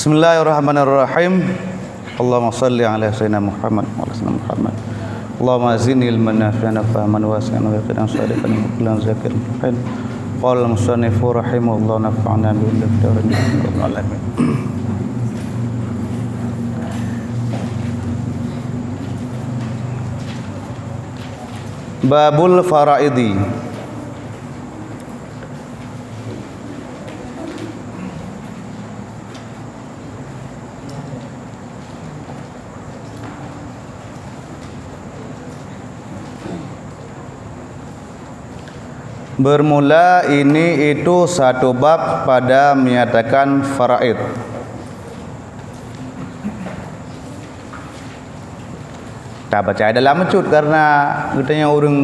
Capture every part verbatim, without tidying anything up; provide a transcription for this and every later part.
Bismillahirrahmanirrahim. Allahumma salli ala sayyidina Muhammad wa ala sayyidina Muhammad. Allahumma zidni ilman nafi'an wa fahman wasi'an wa yaqinan shadiqan wa qalban zakiran muqin. Qala al-musannifu rahimahullah, nafa'na bihi fid darain, ya rabbal alamin. Babul faraidi. Bermula ini itu satu bab pada menyatakan faraid. Tabaca dalam meucut karena geutanyoe ureuëng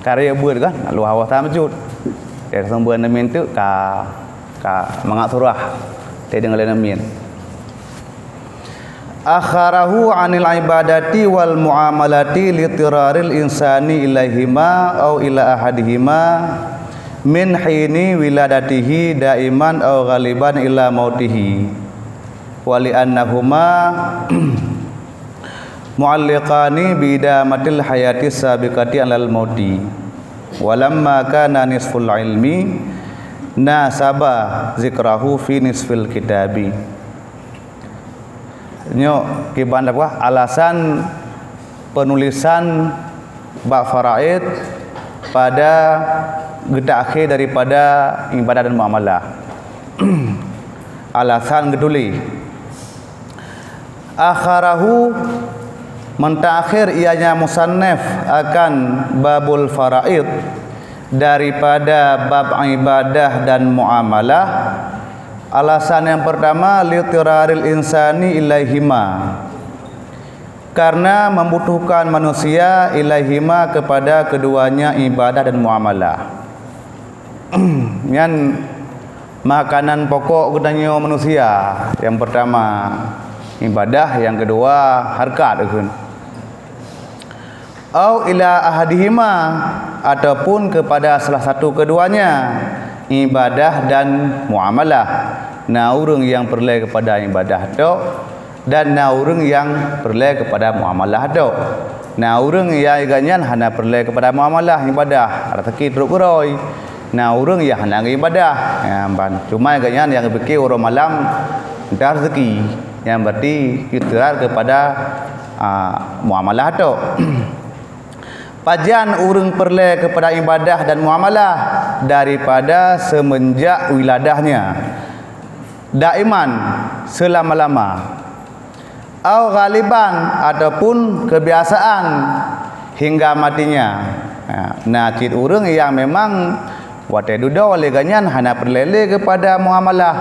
karya buet kan, luwah awah ta meucut. Ya, sumber nemin tu ka, ka mangat surah. Teudeungoe lé nemin. Akharahu anil ibadati wal muamalati litiraril insani ilaihima au ila ahadihima min hini wiladatihi daiman au ghaliban ila mautihi. Wa li'annahuma mu'alliqani bi idamatil hayati sabiqati alal mauti. Walamma kana nisful ilmi nasaba zikrahu fi nisfil kitabi. Nyoe kiban apa? Alasan penulisan bab faraid pada geutakhé daripada ibadah dan muamalah. Alasan geutuléh. Akharahu, mentakhir ianya musannif akan babul faraid daripada bab ibadah dan muamalah. Alasan yang pertama, litiraril insani ilaihima. Karena membutuhkan manusia ilaihima kepada keduanya ibadah dan muamalah. Nyan makanan pokok geutanyoe manusia. Yang pertama ibadah, yang kedua harkat, kheun. Au ila ahadihima, ataupun kepada salah satu keduanya, ibadah dan muamalah. Na ureuëng nyang peureulée keupada ibadah tok, dan na ureuëng nyang peureulée keupada muamalah tok. Na ureuëng nyang gobnyan hana peureulée keupada muamalah ibadah, raseuki trok keudroe. Na ureuëng nyang hana geuibadah, ya, ban. Cuma gobnyan nyang geupike uroe malam, entah raseuki, nyang berarti ikhtiar keupada, a, muamalah tok. Pajan ureuëng peureulée keupada ibadah dan muamalah? Daripada seumeunjak wiladahnya. Daiman, seulama-lama. Au ghaliban, ataupun keubiasaan hingga matinya. Ha, na cit ureuëng nyang memang watée dudoe lé gobnyan hana peureulée lé keupada muamalah.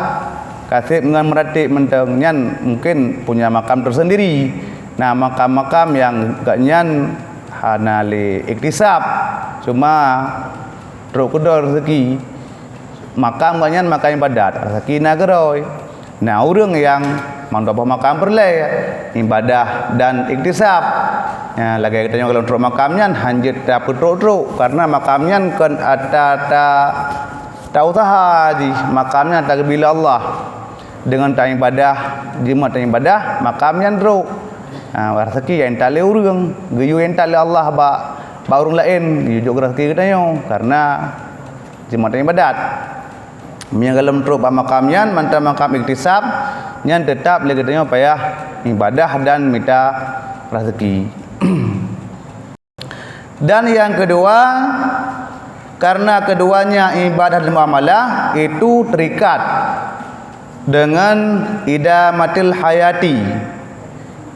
Ka seb ngon meuratéb mantong, nyan mungken punya makam tersendiri. Na makam-makam nyang gobnyan hana lé iktisab, cuma trok keudroe raseuki. Makam gobnyan makam ibadat, raseuki na keudroe. Na ureuëng nyang mandum boh makam peureulée, ibadah dan iktisab. Ya, lagée geutanyoe gohlom trok makam nyan hanjeuet tapeutrok-trok, karena makam nyan kon ata ta, ta useuha jih, makam nyan tageubila Allah. Deungon taibadah, jimat taibadah, makam nyan trok. Ha, raseuki nyang intat lé ureuëng, geuyue intat lé Allah bak, bak ureuëng laén, geuyue jok raseuki geutanyoe, karena jimat taibadat. Meunyoe gohlom trok bak makam nyan, mantong makam iktisab, nyan teutab lé geutanyoe payah ibadah dan mita raseuki. Dan yang kedua, karena keduanya ibadah dan muamalah itu terikat dengan idamatil hayati.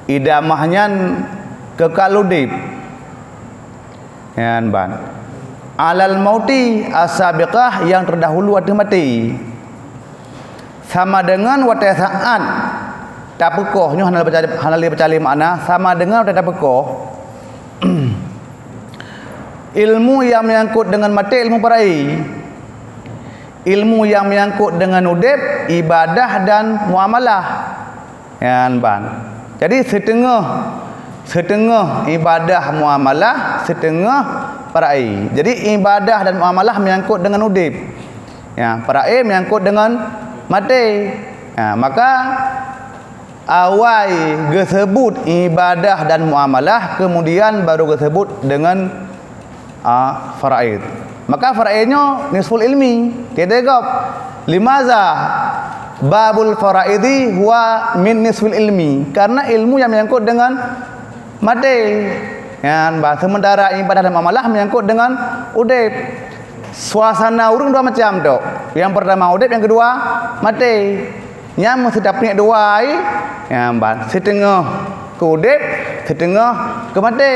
Idamah nyan kekal udeb. Nyan ban. Alal mauti asabiqah, yang terdahulu ateueh maté. Sama dengan watée saát tapeukoh, nyoe hana lé peucalé, hana lé peucalé makna, sama dengan watée tapeukoh. Ilmu yang menyangkut dengan maté, ilmu peurai. Ilmu yang menyangkut dengan udeb, ibadah dan muamalah. Nyan ban. Jadi siteungoh, siteungoh ibadah muamalah, siteungoh peurai. Jadi ibadah dan muamalah menyangkut dengan udeb. Ya, peurai menyangkut dengan maté. Ha, maka awai geuseubut ibadah dan muamalah, kemudian baru geuseubut deungon, a, faraid. Maka faraid nyoe nisful ilmi. Tieb-tieb gob. Limaza babul faraidi huwa min nisfil ilmi? Karena ilmu yang menyangkut dengan maté. Nyan bah, sementara ibadah dan muamalah menyangkut dengan udeb. Suasana ureuëng dua macam tu. Yang pertama udeb, yang kedua maté. Nyan meusidapnik dua ai, nyan bah, siteungoh keu udeb, siteungoh keu maté.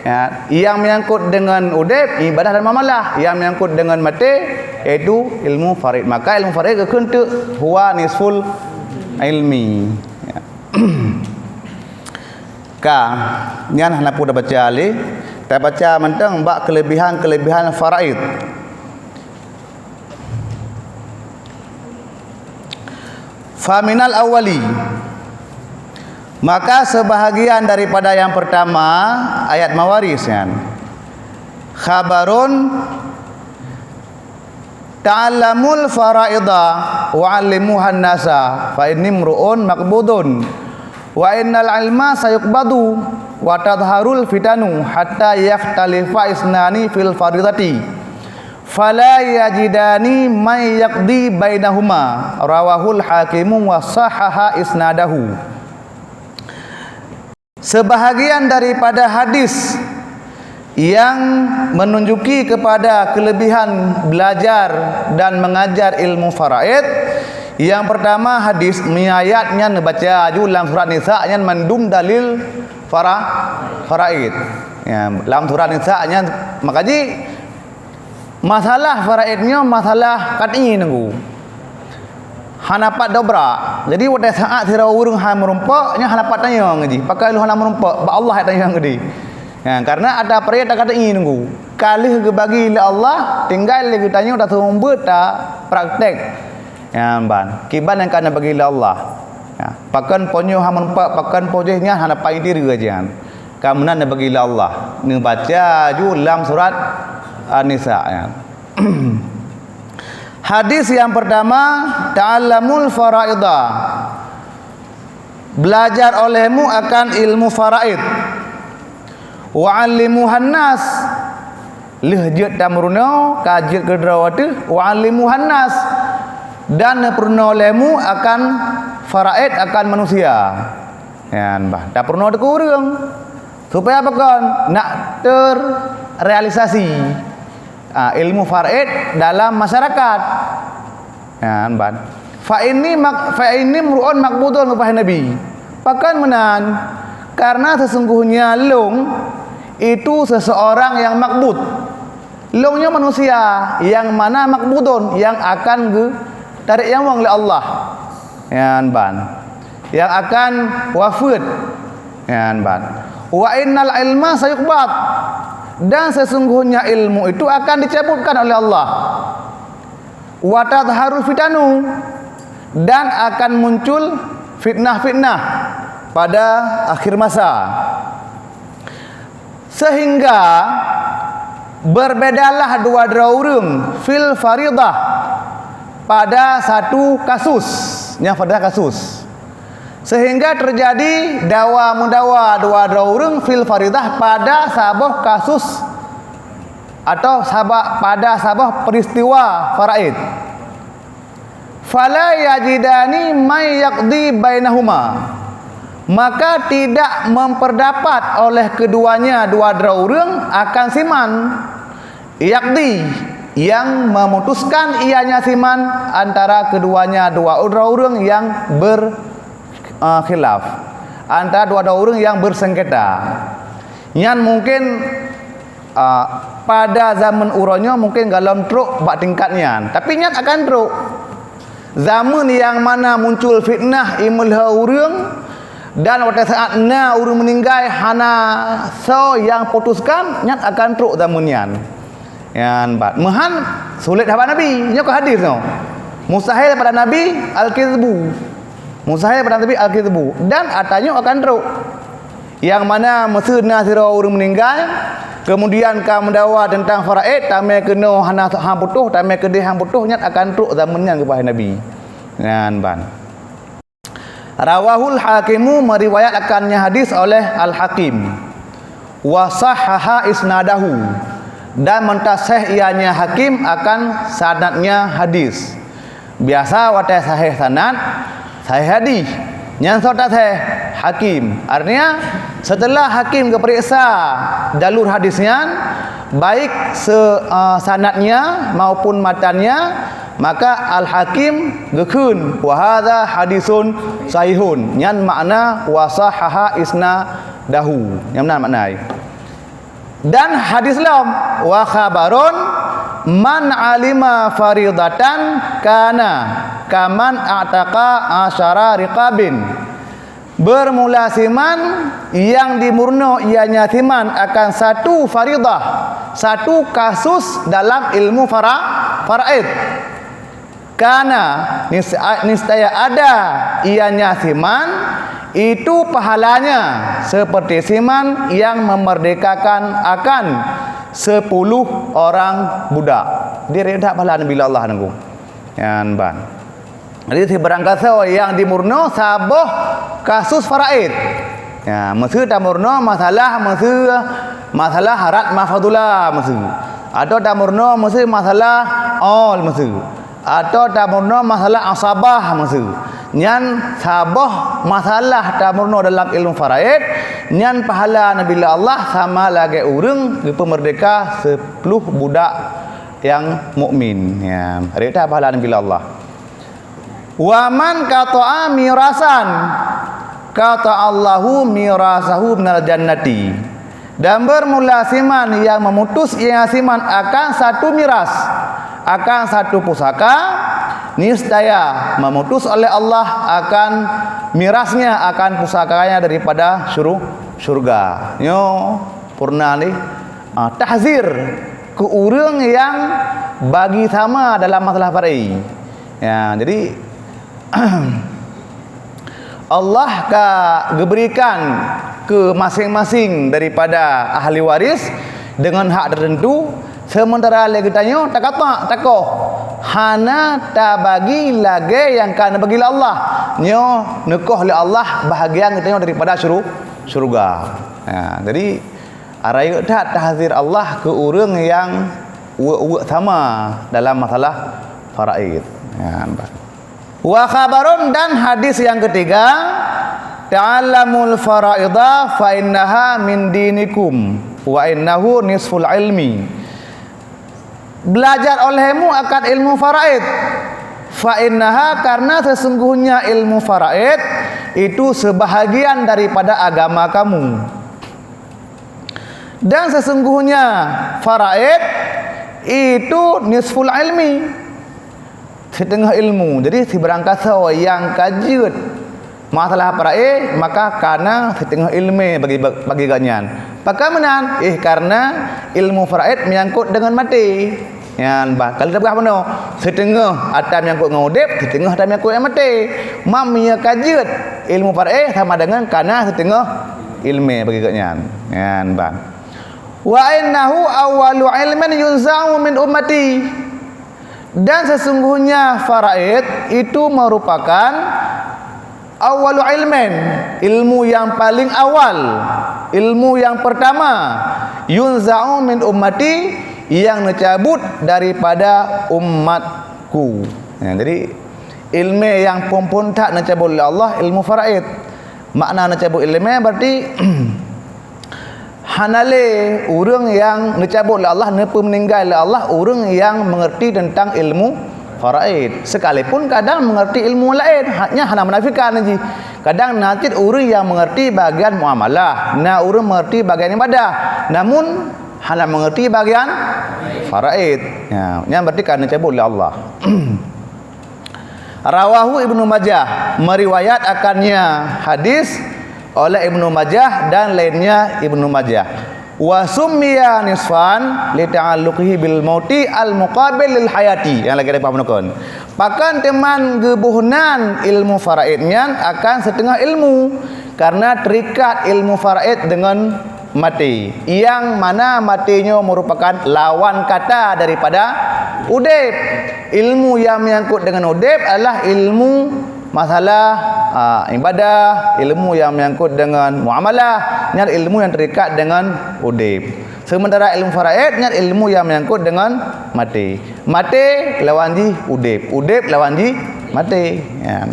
Ya, yang menyangkut dengan udeb, ibadah dan muamalah. Yang menyangkut dengan maté, yaitu ilmu faraid. Maka ilmu faraid geukheun teuk huwa nisful ilmi. Ya. Ka, nyan hana peue tabaca lé. Tabaca mantong bak kelebihan-kelebihan faraid. Faminal awwali, maka sebahagian daripada yang pertama ayat mawaris nyan. Khabarun Ta'allamul faraidha wa 'allimuhan nasa, fa inni mru'un maqbudun, wa innal ilma sayuqbadu, wa tadharul fitanu hatta yakhtalifa isnani fil faridati, fala yajidani may yaqdi bainahuma. Rawahul Hakimu wa sahaha isnadahu. Sebahagian daripada hadis yang menunjuki kepada kelebihan belajar dan mengajar ilmu faraid. Yang pertama, hadis meunyoe ayat nyan neubaca aju lam surat Nisa, nyan mandum dalil fara-, faraid. Ya, lam surat Nisa nyan, maka jih masalah faraid nyoe masalah kat'i nunggu. Hana pat dobrak. Jadi watée saát sidroe ureuëng hai meurumpok, nyoe hana pat tanyong jih. Pakon lôn hana meurumpok, bak Allah hai tanyong geude. Ha, karena ata faraid ata kat'i nunggu. Ka lheueh geubagi lé Allah, tinggai lé geutanyoe taseumeubeuet ta praktek. Ya, ban. Kiban nyang ka neubagi lé Allah. Ya, pakon po nyoe hai meurumpok, pakon po jih nyan hana pat tiri jian. Ka meunan neubagi lé Allah. Neubaca aju lam surat An-Nisa, ya. Hadis yang pertama, ta'allamul faraidha. Belajar olehmu akan ilmu faraid. Wa 'allimuhan nas. Lheueh jeuet tameurunoe, ka jeuet keudroe ateueh, wa 'allimuhan nas. Dan neupeurunoe olehmu akan faraid akan manusia. Nyan bah, tapeurunoe teuh keu ureuëng. Supaya pakon? Nak terrealisasi, ah, ilmu faraid dalam masyarakat. Nyan ban. Fa inni mak-, fa inni mru'un maqbudun, geubah Nabi. Pakon meunan? Karena sesungguhnya lôn itu seseorang yang makbud. Lôn nyoe manusia nyang mana makbudun, nyang akan geutarek nyawöng lé Allah. Nyan ban. Nyang akan wafeuet. Nyan ban. Wa innal ilma sayuqbad. Dan sesungguhnya ilmu itu akan dicabutkan oleh Allah. Wa tadharul fitanu. Dan akan muncul fitnah-fitnah pada akhir masa. Sehingga berbedalah dua droe ureuëng fil faridah pada satu kasus. Nyang faridah kasus. Sehingga terjadi dawa-meudawa dua droe ureuëng fil faridah pada saboh kasus atau saba-, pada saboh peristiwa faraid. Fala yajidani may yaqdi bainahuma. Maka tidak memperdapat oleh keduanya dua droe ureuëng akan siman. Yaqdi, yang memutuskan ianya siman antara keduanya dua droe ureuëng yang ber-, eh, khilaf. Antara dua droe ureuëng yang bersengketa. Nyan mungkin Ah, pada zaman uroe nyoe mungken gohlom trok bak tingkat nyan, tapi nyan akan trok. Zaman nyang mana muncul fitnah ié meulhö ureuëng, dan watée saát na ureuëng meuninggai hana soe nyang putuskan, nyan akan trok zaman nyan. Nyan bat. Meuhan sulet haba Nabi, nyoe keu hadis nyoe. Mustahil pada Nabi al-kizbu. Mustahil pada Nabi al-kizbu. Dan ata nyoe akan trok. Nyang mana meuseu na sidroe ureuëng meuninggai, keumudian ka meudawa teuntang faraid, tamé keunoe hana han putôh, tamé keudeh han putôh, nyan akan trok zaman nyan geupaih Nabi. Nyan ban. Rawahul Hakimu, meriwayatkannya hadis oleh Al-Hakim. Wa sahhaha isnadahu, dan mentaseh ianya Hakim akan sanadnya hadis. Biasa watée sahih sanad, sahih hadis. Nyan soe taseh? Hakim. Artinya, setelah Hakim geuperiksa jalur hadis nyan, baik se-, eh, sanadnya maupun matannya, maka Al-Hakim geukheun, "Wa hadza hadisun sahihun." Nyan makna "wa sahhaha isnadahu." Nyan meunan makna. Dan hadis lom, "Wa khabarun man alima faridatan kana kaman a'taqa asyara riqabin." Bermula siman yang dimurno ianya siman akan satu faridah, satu kasus dalam ilmu fara-, faraid. Kana, nis-, niscaya ada ianya siman, itu pahalanya seperti siman yang memerdekakan akan sepuluh orang budak. Jadi, that pahala Nabi Allah nunggu. Nyan ban. Jadi, sibarang kasoe nyang dimurno saboh kasus faraid. Ya, meuseu tamurno masalah, meuseu masalah harat mahfadullah meuseu. Atau tamurno meuseu masalah aul meuseu. Atau tamurno masalah asabah meuseu. Nyan saboh masalah tamurno dalam ilmu faraid, nyan pahala Nabi Allah sama lagée ureuëng geupeumeurdeka sepuluh budak nyang mukmin. Ya, rita pahala Nabi Allah. "Wa man qata'a mirasan, qata'allahu mirasahu minal jannati." Dan bermula siman yang memutus ia siman akan satu miras, akan satu pusaka, niscaya memutus oleh Allah akan mirasnya, akan pusakanya daripada syuru-, syurga. Nyoe purna ni, ah, tahzir keu ureuëng nyang bagi sama dalam masalah faraid. Ya, jadi, Allah ka geuberikan keu masing-masing daripada ahli waris deungon hak teuteuntu, seumeuntara lé geutanyoe takatak, takoh, hana tabagi lagée nyang ka neubagi lé Allah. Nyoe neukoh lé Allah bahagian geutanyoe daripada syuru-, syurga. Ha, jadi, rayeuk that tahzir Allah keu ureuëng nyang weuek-weuek sama dalam masalah faraid. Ha, nampak. Wa khabarun, dan hadis yang ketiga, "Ta'allamul faraidha fa innaha min dinikum wa innahu nisful ilmi." Belajar olehmu akan ilmu faraid. Fa innaha, karena sesungguhnya ilmu faraid itu sebahagian daripada agama kamu. Dan sesungguhnya faraid itu nisful ilmi, siteungoh ilmu. Jadi, sibarang kasoe nyang ka jeuet masalah faraid, maka kana siteungoh ilmu bagi, bagi gobnyan. Pakon meunan? Eh, karena ilmu faraid menyangkut dengan maté. Nyan bah, kalau tapeugah bunoe, siteungoh atra menyangkut ngon udeb, siteungoh atra menyangkut ngon maté. Mam meunyoe ka jeuet ilmu faraid sama dengan kana siteungoh ilmu bagi gobnyan. Nyan bah. "Wa innahu awwalu ilmin yunza'u min ummati." Dan sesungguhnya faraid itu merupakan awwalu ilmin, ilmu yang paling awal, ilmu yang pertama, yunza'u min ummati, yang neucabut daripada umatku. Ya, jadi, ilmu yang phon-phon that neucabut lé Allah, ilmu faraid. Makna neucabut ilmu berarti hana lé ureuëng nyang neucabut lé Allah, neupeumeuninggai lé Allah, ureuëng nyang mengerti tentang ilmu faraid. Sekalipun kadang mengerti ilmu laén, hanya hana menafikan jih. Kadang na cit ureuëng nyang mengerti bagian muamalah, na ureuëng mengerti bagian ibadah, namun hana mengerti bagian faraid. Ya, nyan berarti ka neucabut lé Allah. Rawahu Ibnu Majah, meriwayat akannya hadis oleh Ibnu Majah dan lainnya Ibnu Majah. "Wa summiya nisfan li ta'alluqihi bil mauti al muqabil lil hayati." Nyang lagée paham nukon. Pakon teuma geuboh nan ilmu faraid nyan akan siteungoh ilmu, karena terikat ilmu faraid dengan maté, yang mana maté nyoe merupakan lawan kata daripada udeb. Ilmu yang menyangkut dengan udeb adalah ilmu masalah, ah, ibadah, ilmu yang menyangkut dengan muamalah, nyan ilmu yang terikat dengan udeb. Sementara ilmu faraid nyan ilmu yang menyangkut dengan maté. Maté lawan jih udeb, udeb lawan jih maté. Ya.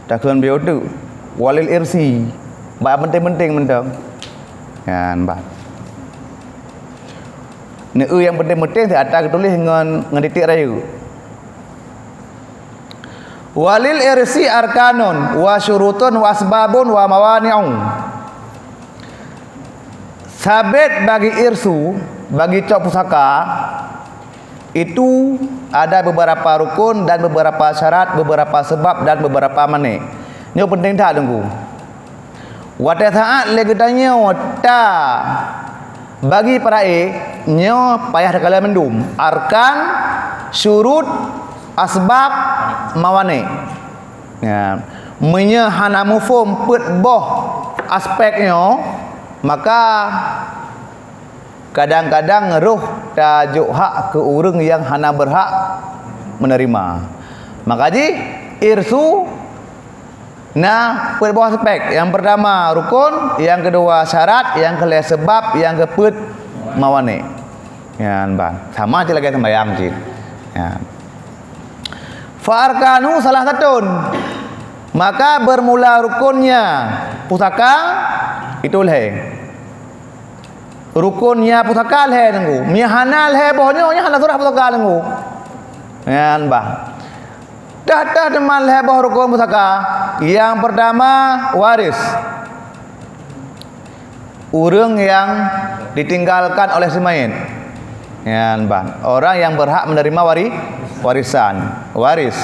Takheun biyeu teuk, walil irsi. Bak penting-penting mantong. Nyan bah. Neueu nyang penting-penting, di atas geutuléh ngon, ngon titik rayeuk. Walil irsi arkanun wa syurutun wa asbabun wa mawani'u. Sabet bagi irsu, bagi cok pusaka, itu ada beberapa rukun dan beberapa syarat, beberapa sebab dan beberapa mané. Nyoe penting that, Teungku. Watée saát lé geutanyoe ta bagi peuraé, nyoe payah takalon mandum, arkan, syurut, asbab, mawané. Ya, meunyoe hana muphom peuet boh aspek nyoe, maka kadang-kadang roh tajok hak keu ureuëng nyang hana beurhak meuneurimong. Maka jih irsu na peuet boh aspek. Nyang peurtama rukon, nyang keudua syarat, nyang keulhée seubab, nyang keupeuet mawané. Nyan ban. Sama cit lagée seumbahyang cit. Nyan. Fa arkanu salasatun. Maka beurmula rukonnya pusaka itu lhée. Rukonnya pusaka lhée, Teungku. Meunyo hana lhée boh nyoe, nyan hana surah pusaka, Teungku. Nyan bah. Dah-dah teuma lhée boh rukon pusaka. Nyang peurtama, waris. Ureuëng nyang ditinggalkan oleh si mayét. Nyan ban. Orang yang berhak menerima wari-, warisan. Waris.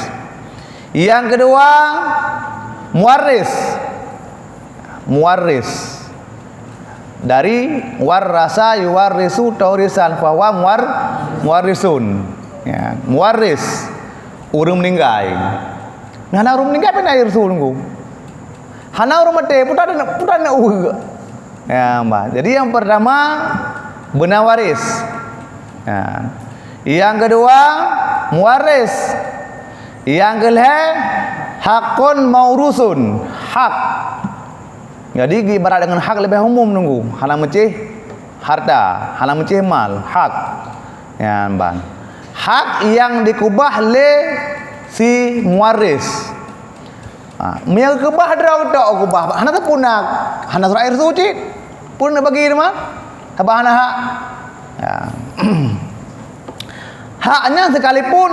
Nyang keudua, muwaris. Muwaris. Dari warrasa yuwarrisu taurisan, fahuwa muwar-, muwarrisun. Ya, muwaris. Ureuëng meuninggai. Nah, na ureuëng meuninggai pih na irsu, Teungku. Hana ureuëng maté, putra na, putra na ureuëng. Ya, bah. Jadi nyang peurtama beuna waris. Ya. Nyang keudua muwaris. Nyang keulhée hakon maurusun, hak. Jadi ibarat dengan hak leubeh umum, Teungku. Hana meucéh harta, hana meucéh mal, hak. Nyan ban. Hak nyang dikeubah lé si muwaris. Ha, meunyo keubah droe tok keubah, hana teupeu na, hana surat irsu cit. Peue na bagi teuma? Haba hana hak. Ya. Hak nyan sekalipun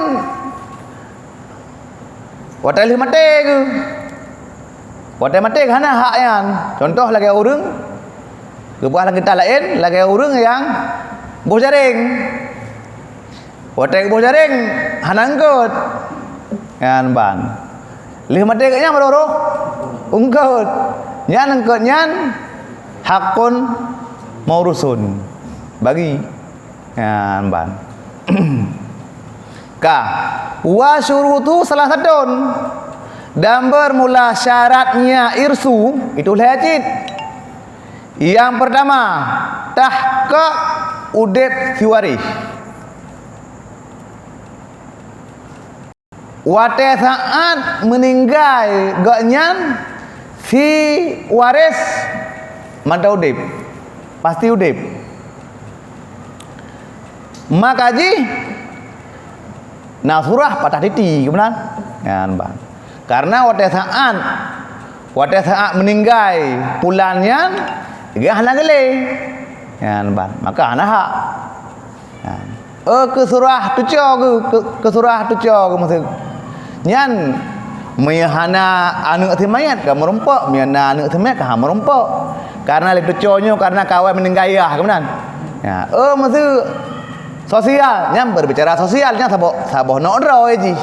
watée lheueh maté geuh. Watée maté geuh hana hak nyan. Contoh lagée ureuëng, keubah lam kitab laén, lagée ureuëng nyang boh jaréng. Watée geuboh jaréng hana eungkot. Nyan ban. Lheueh maté geuh nyan baru roh eungkot. Nyan eungkot nyan hakon maurusun. Bagi. Nyan ban. Ka. Wa syurutu salasatun. Dan bermula syaratnya irsu itu lhée cit. Nyang peurtama, tahkok udeb si waréh. Watée saát meuninggai gobnyan, si waréh mantong udeb, pasti udeb. Maka jih na surah patah titi, keunan? Nyan ban. Karena watée saát, watée saát meuninggai pulan nyan, geuh hana geulée. Nyan ban. Maka hana hak. Nyan. Oh, keu surah tuco geuh, keu, keu surah tuco geuh maksud. Nyan, meunyo hana aneuëk si mayét ka meurumpok, meunyo na aneuëk si mayét ka hana meurumpok. Karena lé tuco nyoe karena kawan meuninggai ayah, keunan. Ya, oh, maksud sosial, nyan berbicara sosial, nyan saboh, saboh nok droe jih.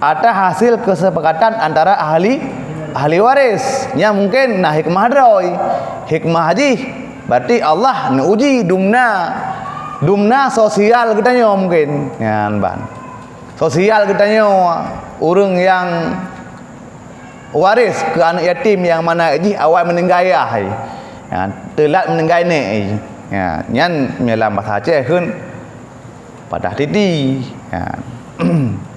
Atas hasil kesepakatan antara ahli, ahli waris. Nyan mungkin na hikmah droe. Hikmah jih, berarti Allah neuuji dumna, dumna sosial geutanyoe mungkin. Nyan ban. Sosial geutanyoe, ureuëng nyang waris keu aneuëk yatim nyang mana jih awai meuninggai ayah. Ya, teulat meuninggai nèk. Ya, nyan meunyoe lam bahasa Aceh kheun padah titi. Ya.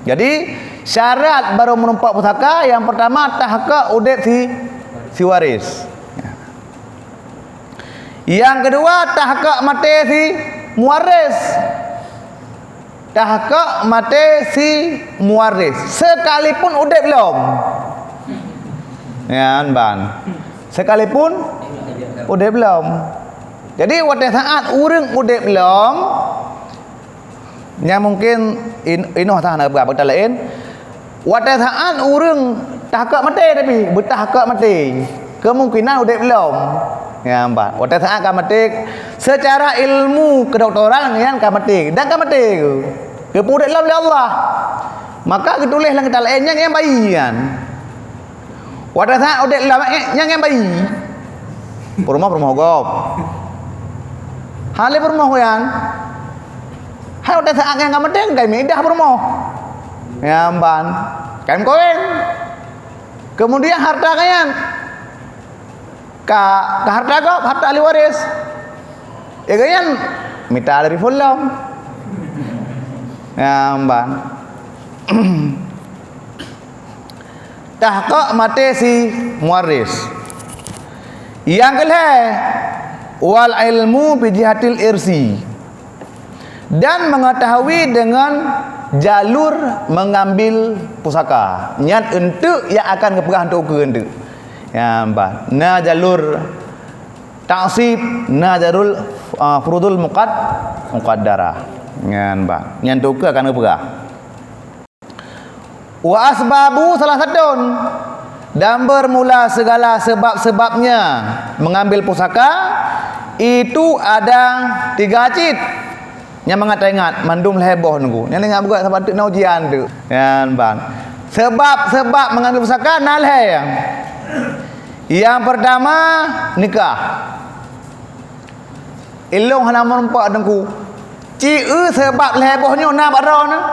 Jadi, syarat barô meurumpok pusaka, nyang peurtama, tahkok udeb si, si waréh. Ya. Nyang keudua, tahkok maté si muwaréh. Tahkok maté si muwaréh, sekalipun udeb lom. Nyan ban. Sekalipun udeb lom. Jadi, watèe saat ureueng udeb lom, nyan mungkin in-, inoh tah na beurapa laén. Watèe saat ureueng tahkok maté, tapi beutahkok maté, kemungkinan udeb lom. Nyan ban. Watèe saat ka maté, secara ilmu kedokteran nyan ka maté. Dan ka maté keu. Geupeuudeb lom lé Allah. Maka geutuléh lam kitab laén, nyan ngon bayi nyan. Watèe saat udeb lom, eh, nyan ngon bayi. Peurumoh, peurumoh gob. Hana lé peurumoh nyan. Hai watèe saat nyan ka maté, ka midah peurumoh. Nyan ban. Ka meukawen. Kemudian harta ka nyan. Ka, ka harta gob, harta ahli waréh. Eh, ka nyan mita dari phôn lom. Nyan ban. Tahkok maté si muwaréh. Nyang keulhèe, wal ilmu bi jihatil irsi. Dan mengetahui dengan jalur mengambil pusaka. Nyan eunteuk nyang akan geupeugah eunteuk ukeue eunteuk. Nyan ban. Na jalur ta'sib, na jalur, ah, furudul muqad-, muqaddarah. Nyan ban. Nyan eunteuk ukeue akan geupeugah. Wa asbabu salasatun, dan bermula segala sebab-sebabnya mengambil pusaka itu ada tiga cit. Nyang mangat taingat, mandum lhèe boh nunggu. Nyang ingat buka sabab teuk na ujian teuk. Nyan ban. Sebab-sebab mengambil pusaka na lhèe. Yang pertama, nikah. Ilôn hana meurumpok teungku. Ci eu sebab lhèe boh nyoe na bak droeneuh.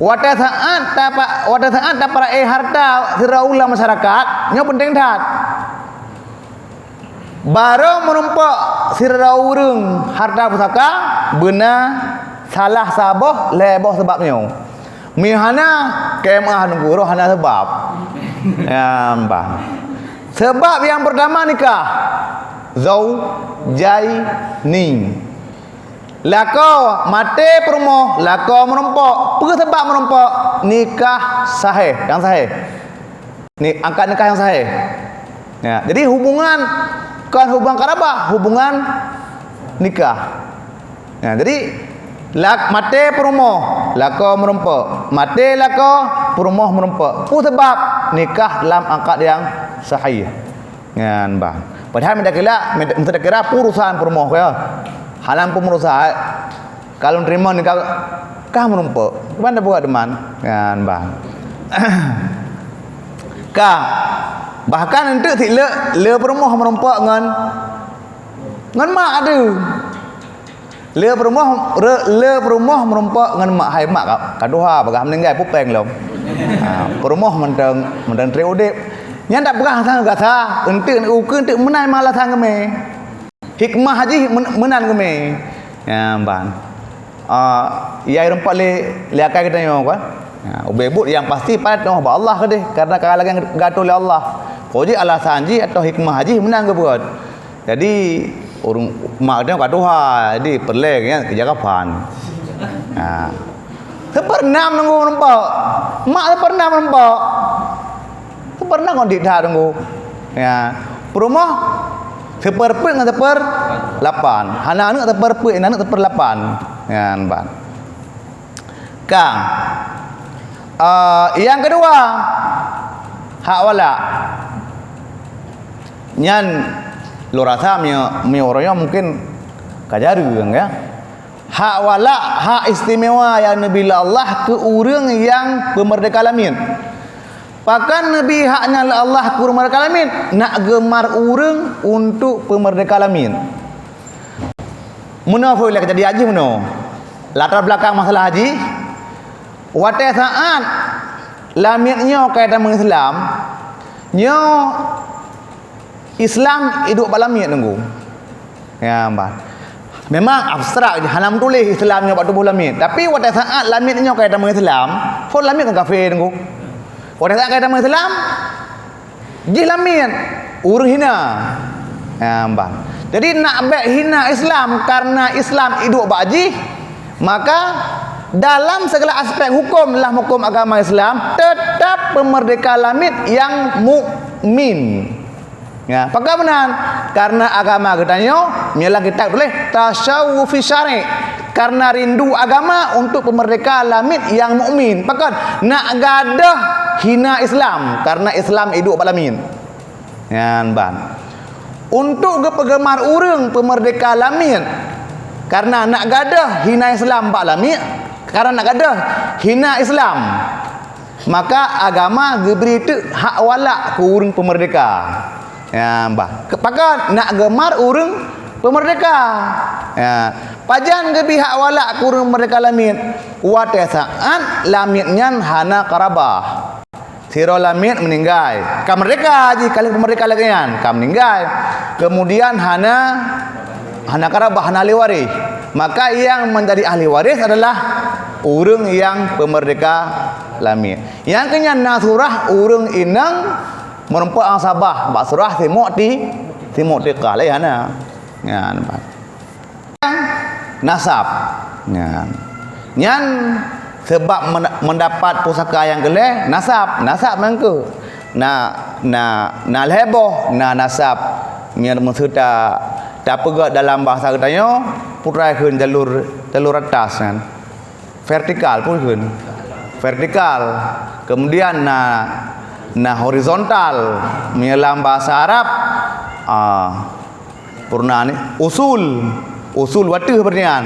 Watèe saat tapa-, watèe saat tapeureulèe harta sidroe ureueng masyarakat, nyoe peunteng that. Barô meurumpok sidroe ureueng harta pusaka, beuna salah saboh lhèe boh sebab nyoe. Meuhana keu meu'ah nunggu roh hana sabab. Nyan ban. Sabab nyang peurtama nikah. Zaujaini. Lakoe maté peurumoh, lakoe meurumpok. Peue sabab meurumpok? Nikah sahih, nyang sahih. Ni, akad nikah nyang sahih. Ya, jadi hubungan kon hubungan karabah, hubungan nikah. Ya, jadi lak-, maté peurumoh, lakoe meurumpok. Maté lakoe, peurumoh meurumpok. Peue sabab? Nikah lam akad nyang sahih. Nyan ban. Padahai meudakila, meudakira urusan peurumoh ya. Hana peurumoh, ka lôn teurimong nikah ka meurumpok. Ban tabuka teuma. Nyan ban. Ka. Bahkan eunteuk sit le, le peurumoh meurumpok ngon, ngon mak adeuh. Le peurumoh, re-, le peurumoh meurumpok ngon mak, hai mak ka, ka tuha, bagaih meuninggai, peue péng lom. Ha, peurumoh mantong, mantong trép udép. Nyan tapeugah sang gata, eunteuk ukeue eunteuk meunan alasan geumé. Hikmah jih men-, meunan geumé. Nyan ban. Ah, yai rumpok lé, lé akai geutanyoe kan. Ha, ubé buet nyang pasti padat nyoe bak Allah keudeh, karena ka lagée geuatur lé Allah. Pokok jih alasan jih atau hikmah jih meunan geubuet. Jadi, ureuëng mak geutanyoe ka tuha, jadi peureulée nyan keu jakapan. Ha. Seupeureunoh nunggu meurumpok. Mak seupeureunoh meurumpok. Seupeureunoh kon dik that teungku. Ya. Peurumoh seupeurpeuet ngon seupeurlapan. Hana aneuëk seupeurpeuet, aneuëk seupeurlapan. Nyan ban. Ka. Eh, nyang keudua, hak walak. Nyan lôn rasa meunyoe, meunyoe uroe nyoe mungken ka jareueng, ya. Hak walak, hak istimewa nyang neubri lé Allah keu ureuëng nyang peumeurdeka lamiet. Pakon neubri hak nyan lé Allah keu ureuëng meurdeka lamiet? Nak geumar ureuëng untuk peumeurdeka lamiet. Meunoe phon lé keujadian jih meunoe. Latar belakang masalah jih, watée saat lamiet nyoe ka tamong Islam, nyoe Islam iduek bak lamiet, Teungku. Ya, bah. Memang abstrak je, hana meutuléh Islam nyoe bak tuboh lamiet. Tapi watée saát lamiet nyoe ka tamong Islam, phon lamiet ka kafé, Teungku. Watée saát ka tamong Islam, jih lamiet, ureuëng hina. Ya, bah. Jadi nak bék hina Islam karena Islam iduek bak jih, maka dalam segala aspek hukum dalam hukum agama Islam, tetap peumerdeka lamiet nyang mukmin. Ya, pakon meunan? Karena agama geutanyoe, meunyoe lam kitab tuléh, tasyawufi syari'. Karena rindu agama untuk peumerdeka lamiet nyang mukmin. Pakon? Nak gadôh hina Islam, karena Islam iduek bak lamiet. Nyan ban. Untuk geupeugeumar ureuëng peumerdeka lamiet, karena nak gadôh hina Islam bak lamiet, karena nak gadôh hina Islam. Maka agama geubri teuk hak walak keu ureuëng peumerdeka. Ya, bah. Pakon nak geumar ureuëng peumerdeka. Ya. Pajan geubri hak walak keu ureuëng peumerdeka lamiet? Watée saát lamiet nyan hana karabah. Sidroe lamiet meuninggai. Ka meurdeka jih, ka lheueh peumerdeka lagée nyan, ka meuninggai. Kemudian hana, hana karabah, hana ahli waréh. Maka nyang menjadi ahli waréh adalah ureuëng nyang peumerdeka lamiet. Nyang keu nyan na surah ureuëng inong meurumpok nyang sabah bak surah si mu'ti-, si mu'tiqah, laén hana. Nyan, nampak. Nasab. Nyan. Nyan sebab men-, mendapat pusaka nyang keu lhée, nasab. Nasab nyang keu. Na, na, na lhée boh, na nasab. Meunyoe meuseuta tapeugét dalam bahasa geutanyoe, putra kheun jalur, jalur atas nyan. Vertikal pun kheun. Vertikal. Kemudian na, na horizontal. Meunyoe lam bahasa Arab, ah, purna ni, usul. Usul wateuh berarti nyan.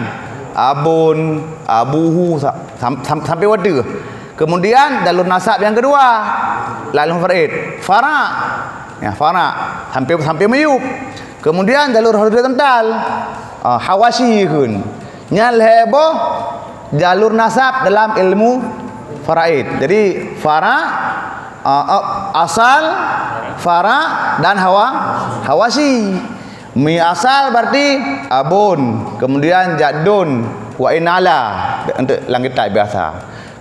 Abun, abuhu, sa-, sam-, sam-, sampai wateuh. Kemudian jalur nasab nyang keudua, lalu faraid. Fara'. Ya, fara'. Sampai, sampai miyueb. Kemudian jalur horizontal, ah, hawasyi kheun. Nyan lhée boh jalur nasab dalam ilmu faraid. Jadi, fara', ah, ah, asal, fara', dan hawa-, hawasyi. Mi asal berarti abun, kemudian jaddun, wa in ala, untuk lam kitab biasa.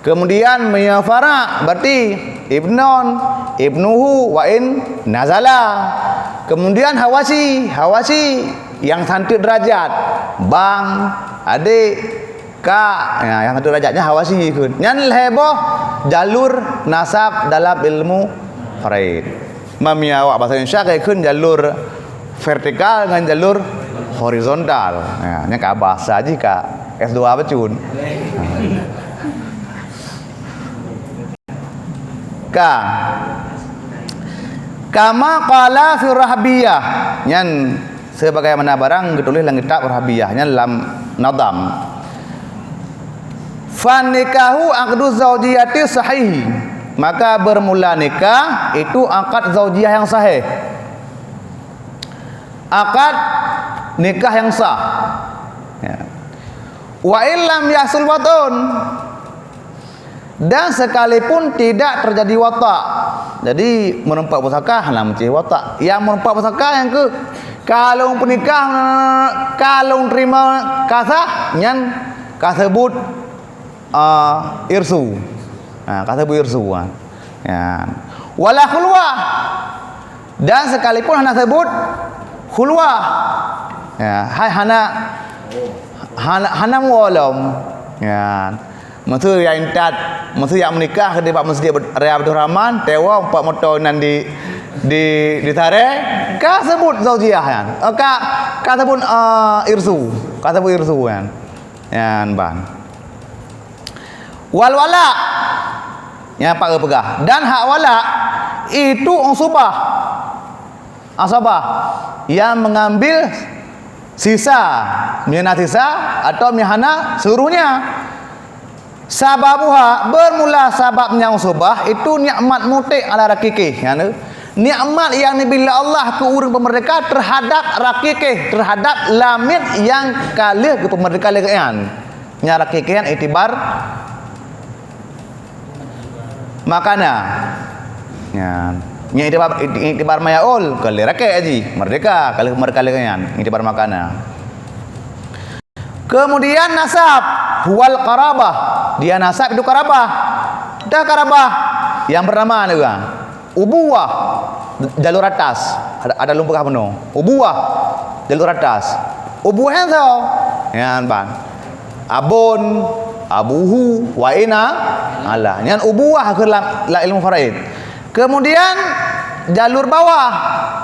Kemudian meunyoe fara' berarti ibnun, ibnuhu, wa in nazala. Kemudian hawasyi, hawasyi nyang santeuk derajat, bang, adek, kak, ya, nyang santeuk derajat nyan hawasyi kheun. Nyan lhée boh jalur nasab dalam ilmu faraid. Meunyoe awak bahasa Indonesia ka kheun jalur vertikal ngon jalur horizontal. Ya, nyan ka bahasa jih ka S dua bacut. Ka. Kama qala fi Rahbiyah. Nyan sebagaimana barang geutuléh lam kitab Rahbiyah, nyan lam Nadham. Fan nikahu aqdu zaujiyati sahih. Maka bermula nikah itu akad zaujiyah yang sahih. Akad nikah yang sah. Ya. Wa illam yahsul wat'un. Dan sekalipun tidak terjadi watak. Jadi, meureumpok pusaka hana meucéh watak. Nyang meureumpok pusaka nyang keu, ka lôn peunikah, ka lôn teurimong ka sah, nyan ka seubut, ah, irsu. Ha, ka seubut irsu, ha. Ya. Wala khulwah. Dan sekalipun hana seubut khulwah. Ya, hai hana, hana, hana mualom. Ya. Meuseu jak intat, meuseu jak meunikah di bak Meuseujid Raya Abdul Rahman, teuwoe empat moto nan di, di, di Saré, ka seubut zaujiah nyan. Eh, ka, ka seubut, eh, irsu. Ka seubut irsu nyan. Nyan ban. Wal wala. Nyang pat geupeugah. Dan hak wala itu usubah. Asabah yang mengambil sisa, meunyoe na sisa atau meunyoe hana seluruhnya. Sababuha, bermula sabab nyang usubah itu nikmat mutik ala rakikih, yakni nikmat yang dibila Allah keu ureuëng peumeurdeka terhadap rakikih, terhadap lamiet nyang ka lheueh geupeumeurdeka lé geuhnyan. Nyang rakikih nyan itibar makana. Nyan. Nyan itibar, itibar mayaul, ka lheueh rakek jih, merdeka, ka lheueh merdeka lagèe nyan, itibar makna. Kemudian nasab, huwal qarabah. Dia nasab itu qarabah. Dah qarabah yang bernama ni kan. Ubuwah, jalur atas. Ada, ada lôn peugah bunoe. Ubuwah, jalur atas. Ubuwah nyan soe? Nyan ban. Abun, abuhu, wa in ala. Nyan ubuwah keu lam, lam ilmu faraid. Kemudian jalur bawah,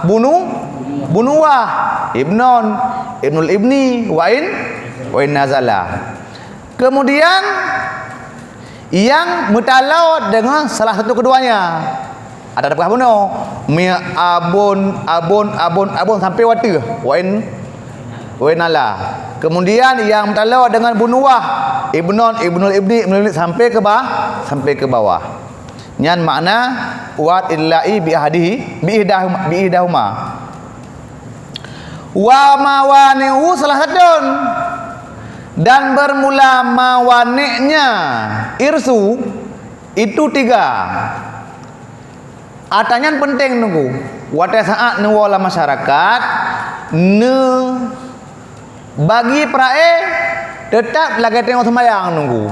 bunu, bunuwah, ibnon, ibnul ibni, wa in, wa in nazala. Kemudian yang meutalo dengan salah satu keduanya. Ada peugah bunoe, mi abon, abon, abon, abon sampai wateuh. Wa in, wa in ala. Kemudian yang meutalo dengan bunuwah, ibnon, ibnul ibni, ibnul ibni sampai ke bawah, sampai ke bawah. Nyan makna wa illa'i bi ahadihi, bi ihdahuma, bi ihdahuma. Wa mawani'u salah satu. Dan bermula mawani'nya irsu itu tiga. Ata nyan penting nunggu. Watèe saat neuwoe lam masyarakat, neu bagi peurae teutap lagèe teungoh seumayang nunggu.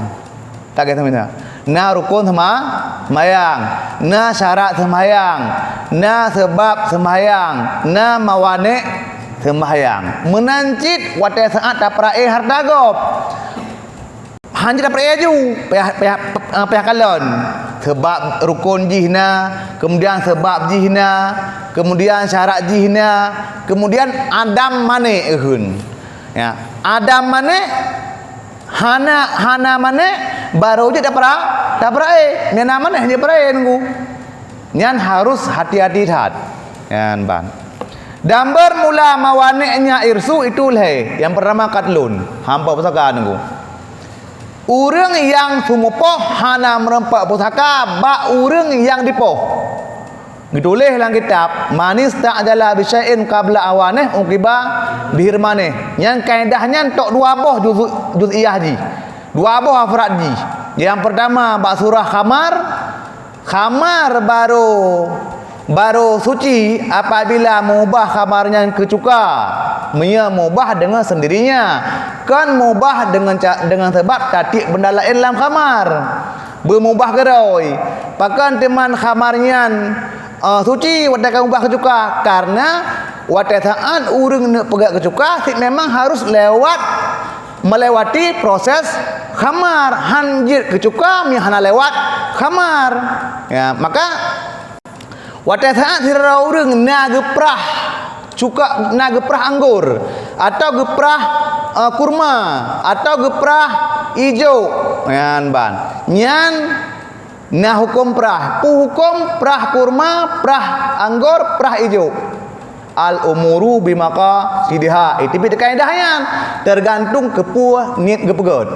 Lagèe seumayang. Na rukon seuma-, seumayang, na syarat seumayang, na seubab seumayang, na mawani' seumayang. Meunan cit watèe saat tapeurae hareuta gob. Hana jeuet tapeurae laju, payah, payah, eh, payah kalon. Seubab rukon jih na, kemudian seubab jih na, kemudian syarat jih na, kemudian adam mani' kheun. Ya, adam mani' hana, hana mani' baru jeuet tapeura-, tapeurae. Meunyo na mani' hana jipeurae nunggu. Nyan harus hati-hati that. Nyan ban. Dan bermula mawani'nya irsu itu lhèe. Yang pertama katlun, hampa pusaka nunggu. Ureueng nyang seumupoh hana meureumpok pusaka bak ureueng nyang dipoh. Geutuléh lam kitab, "Man ista'jala bi syai'in qabla awaneh uqiba bihirmaneh." Nyan kaedah nyan tok dua boh juz-, juz'iyah jih. Dua boh afrad jih. Nyang pertama bak surah Qamar, Khamar barô, barô suci apabila meubah khamar nyan keu cuka, meunyoe meubah deungon seundirinya, kon meubah deungon ca-, deungon sabab tatiek beunda laén lam khamar. Beumeubah keudroe, pakon teuma khamar nyan, eh, suci watée ka meubah keu cuka? Kareuna watée saát ureuëng neuk peugét keu cuka, cit memang harôh lewat melewati proses khamar, han jeuet keu cuka meunyoe hana lewat khamar. Ya, maka watée saát sidroe ureuëng na geuprah cuka, na geuprah anggor, atau geuprah, eh, kurma, atau geuprah ijo, nyan ban. Nyan na huköm prah. Peue huköm prah kurma, prah anggor, prah ijo? Al-umuru bimaqasidiha. Itu pih kaidah nyan, teugantung keu peue niet geupeugét.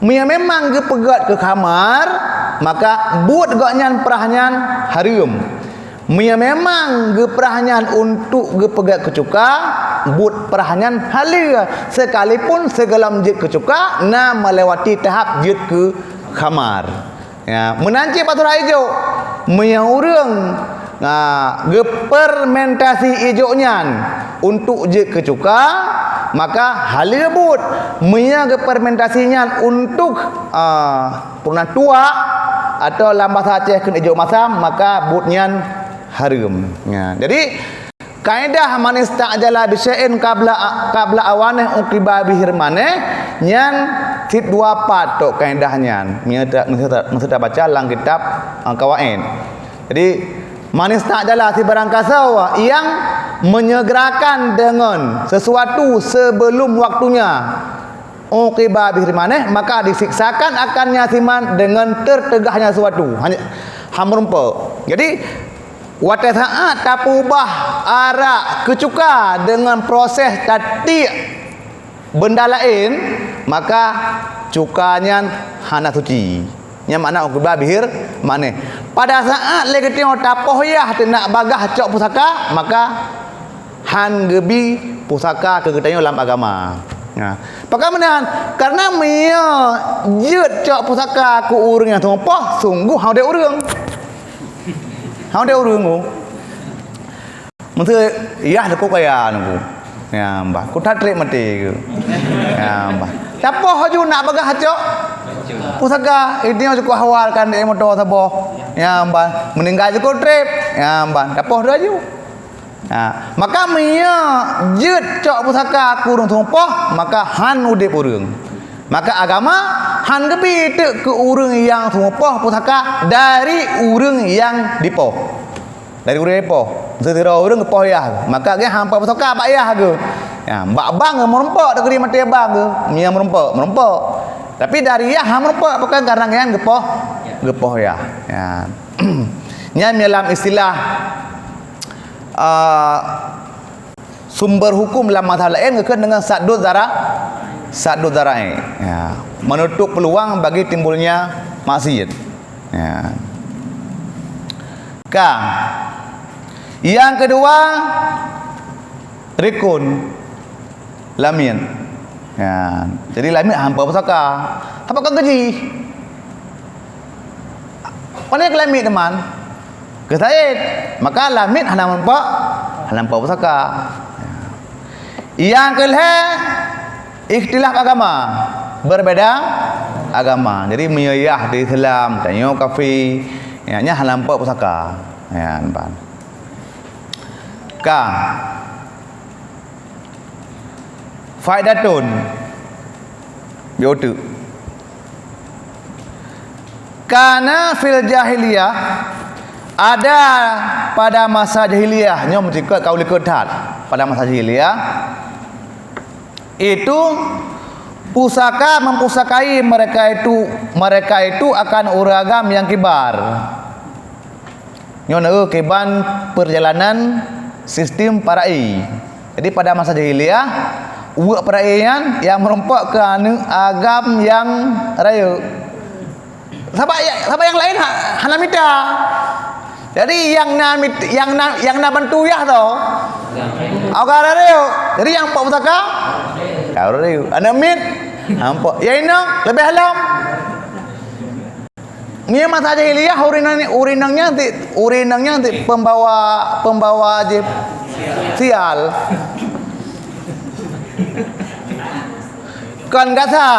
Meunyoe memang geupeugét keu khamar, maka buet gobnyan prah nyan hareuem. Meunyoe memang geuprah nyan untuk geupeugét keu cuka, buet prah nyan haleue, sekalipun sigohlom jeuet keu cuka na melewati tahap jeuet keu khamar. Ya, meunan cit bak surah ijo. Meunyoe ureuëng, na, geufermentasi ijo nyan untuk jeuet keu cuka, maka haleue buet. Meunyoe geufermentasi nyan untuk, a, peue nan tuak, atau lam basa Aceh kheun ijo masam, maka buet nyan hareuem. Ya, jadi, kaidah man ista'jala bi syai'in qabla, qabla awaneh uqiba bihirmaneh, nyan cit dua pat tok kaidah nyan. Meunyoe ta-, meunyoe ta-, meunyoe tabaca lam kitab, a, Qawaid. Jadi, man ista'jala, sibarang kasoe nyang menyegerakan deungon sesuatu sebelum waktunya, uqiba bihirmaneh, maka disiksakan akannya siman deungon teuteugahnya sesuatu. Hanya, han meurumpok. Jadi, watée saát tapeubah arak keu cuka deungon proses tatiek beunda laén, maka cuka nyan hana suci. Nyan makna uqiba bihirmaneh. Pada saát lé geutanyoe tapoh yah teunak bagaih cok pusaka, maka han geubi pusaka keu geutanyoe lam agama. Nah, pakon meunan? Kareuna meunyoe jeuet cok pusaka keu ureuëng nyang teumeupoh, sunggoh han udeb ureuëng. Hana udép ureuëng ku. Meuseu yah leuko kaya nunggu. Ya, bah. Ku that treb maté ke. Ya, bah. Tapoh aju nak bagah cok. Pusaka, ini cukup awal kan, eh, motor saboh. Ya, bah. Meninggal cukup treb. Ya, bah. Tapoh tu aju. Ha, maka meunyoe jeuet cok pusaka keu ureuëng seumupoh, maka han udép ureuëng. Maka agama han geubi teuk keu ureuëng nyang seumupoh pusaka dari ureuëng nyang dipoh. Dari ureuëng dipoh. Seusidroe ureuëng geupoh yah, maka geuh hampa pusaka bak yah geuh. Ya, bak bang geuh meurumpok, teukeudi maté bang geuh, meunyoe meurumpok, meurumpok. Tapi dari yah han meurumpok, bukan karena nyan geupoh, geupoh yah. Ya. Nyan dalam istilah ah, sumber hukum dalam mazhab laén geukheun deungon saddud zara-, saddud zara'i. Ya, menutup peluang bagi timbulnya maksiat. Ya. Ka. Yang kedua, rikun. Lamiet. Ya. Jadi lamiet hampa pusaka. Tapi kan keujih. Pane keu lamiet teuma? Keu saét. Maka lamiet hana meurumpok, hana meurumpok pusaka. Nyang keu lhée, ikhtilaf agama. Berbeda agama. Jadi meunyoe yah di Islam, tanyoe kafé, ya, nyan hana meurumpok pusaka. Ya, nampak. Ka. Faidatun. Bioteuk. Kana fil jahiliyah, ada pada masa jahiliyah, nyoe meucikot ka u likot that. Pada masa jahiliyah, itu pusaka mempusakai mereka itu, mereka itu akan ureuëng agam nyang kibar. Nyoe na kiban perjalanan sistem para'i. Jadi pada masa jahiliyah, uweuek para'i nyan nyang meurumpok keu aneuëk agam nyang rayeuk. Sabab ya, sabab nyang laén ha-, hana mita. Jadi nyang na mit-, nyang na, nyang na bantu yah tu, awak rayeuk. Jadi nyang pok pusaka, ka rayeuk. Aneuëk miet, ha, pok. Ya inong, leubeh lom. Nyoe masa jahiliyah, ureuëng inong, ureuëng inong nyan ti, ureuëng inong nyan ti pembawa, pembawa jih sial. Kon gata,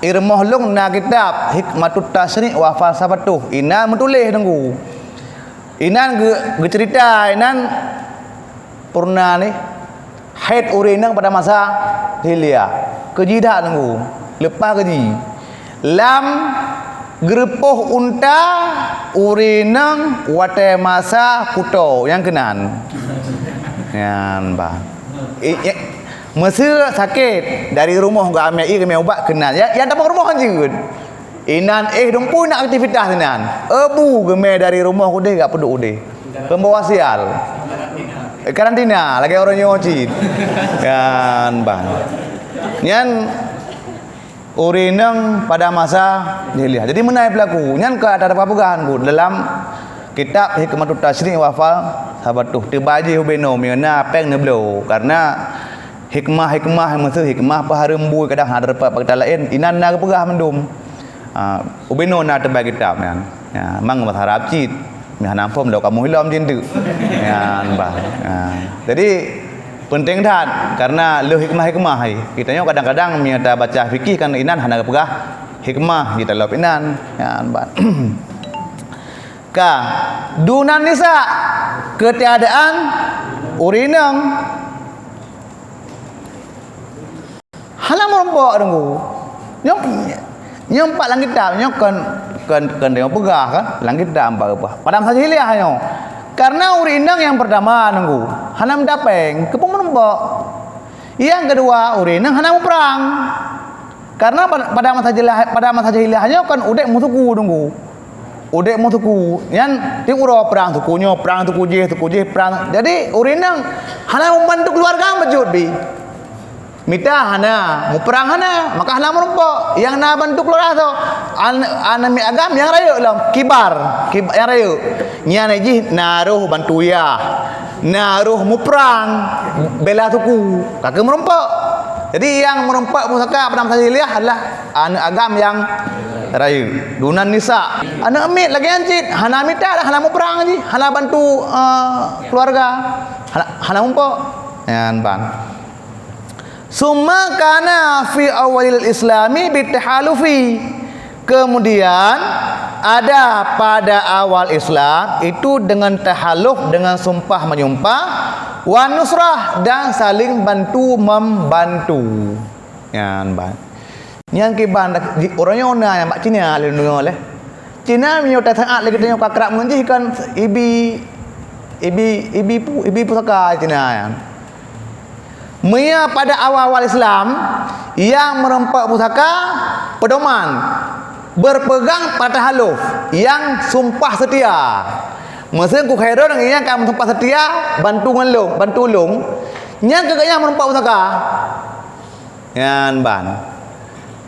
i rumoh lôn na kitab Hikmatut Tasyri' wa Falsafatuh. Inan meutuléh teungku. Inan geu-, geuceurita, inan purna nih. Haid ureuëng inong pada masa jahiliyah. Keuji that teungku. Leupah keuji. Lam geureupoh unta ureuëng inong watée masa kuto nyang keunan. Nyan bah. I, i, meuseu sakét dari rumoh geuamé ié geumé ubat keunan. Ya, ya tapong rumoh jeuet. Inan éh dumpeue na aktivitas inan. Ebu geumé dari rumoh udeh gak peuduek udeh. Pembawa sial. Eh, karantina lagée ureuëng nyoe cit. Kan bang. Nyan ureuëng inong pada masa jahiliyah. Jadi meunai pelaku. Nyan ka ada peugah-peugah ku dalam kitab Hikmatut Tasyri' wa Falsafatuh. Teuba jih ubé nyoe meunyoe na péng neubloe. Karena hikmah-hikmah meuseu hikmah peuhareuem bui kadang hana teupat bak kita laén. Inan na geupeugah mandum. Ah, ubé nyoe na teubai kitab nyan. Ya, mang bahasa Arab cit. Meuhana phom lom kamoe ilom cit teuk. Nyan bah. Ah, jadi penting that karena le hikmah-hikmah hai. Kita nyoe kadang-kadang meunyoe tabaca fikih kan inan hana geupeugah hikmah kita lop inan. Nyan bah. Ka dunan nisa, keutiadaan ureuëng inong. Hana meurumpok teungku. Nyoe, nyoe pat lam kitab, nyoe kon, kon, kon tanyoe peugah kan, lam kitab pat geupeugah. Pada masa jahiliyah nyoe. Karena ureuëng inong nyang pertama teungku, hana mita péng, keupeue meurumpok. Nyang keudua, ureuëng inong hana muprang. Karena pa-, pada masa jahiliyah, pada masa jahiliyah nyoe kan udeb meusuku teungku. Udeb meusuku. Nyan tieb uroe prang suku nyoe, prang suku jih, suku jih, prang. Jadi ureuëng inong hana membantu keluarga beujeuet bi. Mita hana, muprang hana, maka hana meurumpok. Nyang na bantu keluarga tu, an-, aneuëk miet agam nyang rayeuk lom, kibar, kib-, nyang rayeuk. Nyan jih na roh bantu yah, na roh muprang, bela suku, ka keuh meurumpok. Jadi nyang meureumpok pusaka pada masa jahiliyah adalah aneuk agam nyang rayeuk, dunan nisa. Aneuk miet lagèe nyan cit, hana mita dah, hana muprang jih, hana bantu, eh, keluarga, hana, hana mumpok. Nyan ban. Summa kana fi awwalil islami bitahalufi. Kemudian ada pada awal Islam itu dengan tahaluf, dengan sumpah menyumpah, wa nusrah, dan saling bantu membantu. Nyan ban. Nyan kiban dak-, di-, uroe nyoe na nyang bak Cina lôn deungoe lé. Cina meunyoe tasaát lé geutanyoe ka krab ngon jih kan ibi, ibi, ibi pu-, ibi pusaka Cina nyan. Meunyoe pada awal-awal Islam, nyang meureumpok pusaka peudoman, berpegang pada tahaluf, nyang sumpah seutia. Meuseu ku Khairul nyang ka meusumpah seutia, bantu ngon lôn, bantu lôn, nyan keuh gobnyan meureumpok pusaka. Nyan ban.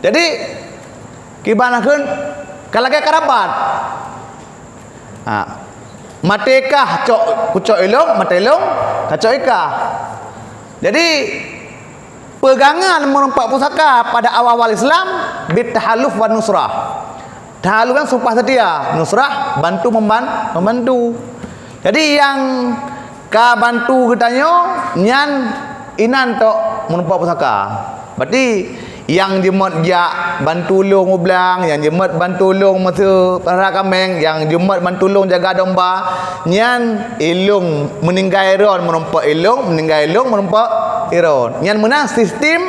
Jadi, kiban kheun ka lagèe karabat. Ha. Maté kah cok, kucok ilông, maté ilông, kacok ikah. Jadi, peugangan meureumpok pusaka pada awal-awal Islam bit tahalluf wan nusrah. Tahalluf nyan sumpah seutia, nusrah bantu memban-, membantu. Jadi, nyang ka bantu geutanyoe nyan inan tok meureumpok pusaka. Berarti nyang jeuet jak bantu lôn u blang, nyang jeuet bantu lôn meuseu peulihara kaméng, nyang jeuet bantu lôn jaga domba, nyan ilông meuninggai droen meureumpok ilông, meuninggai ilông meureumpok droen. Nyan meunan sistem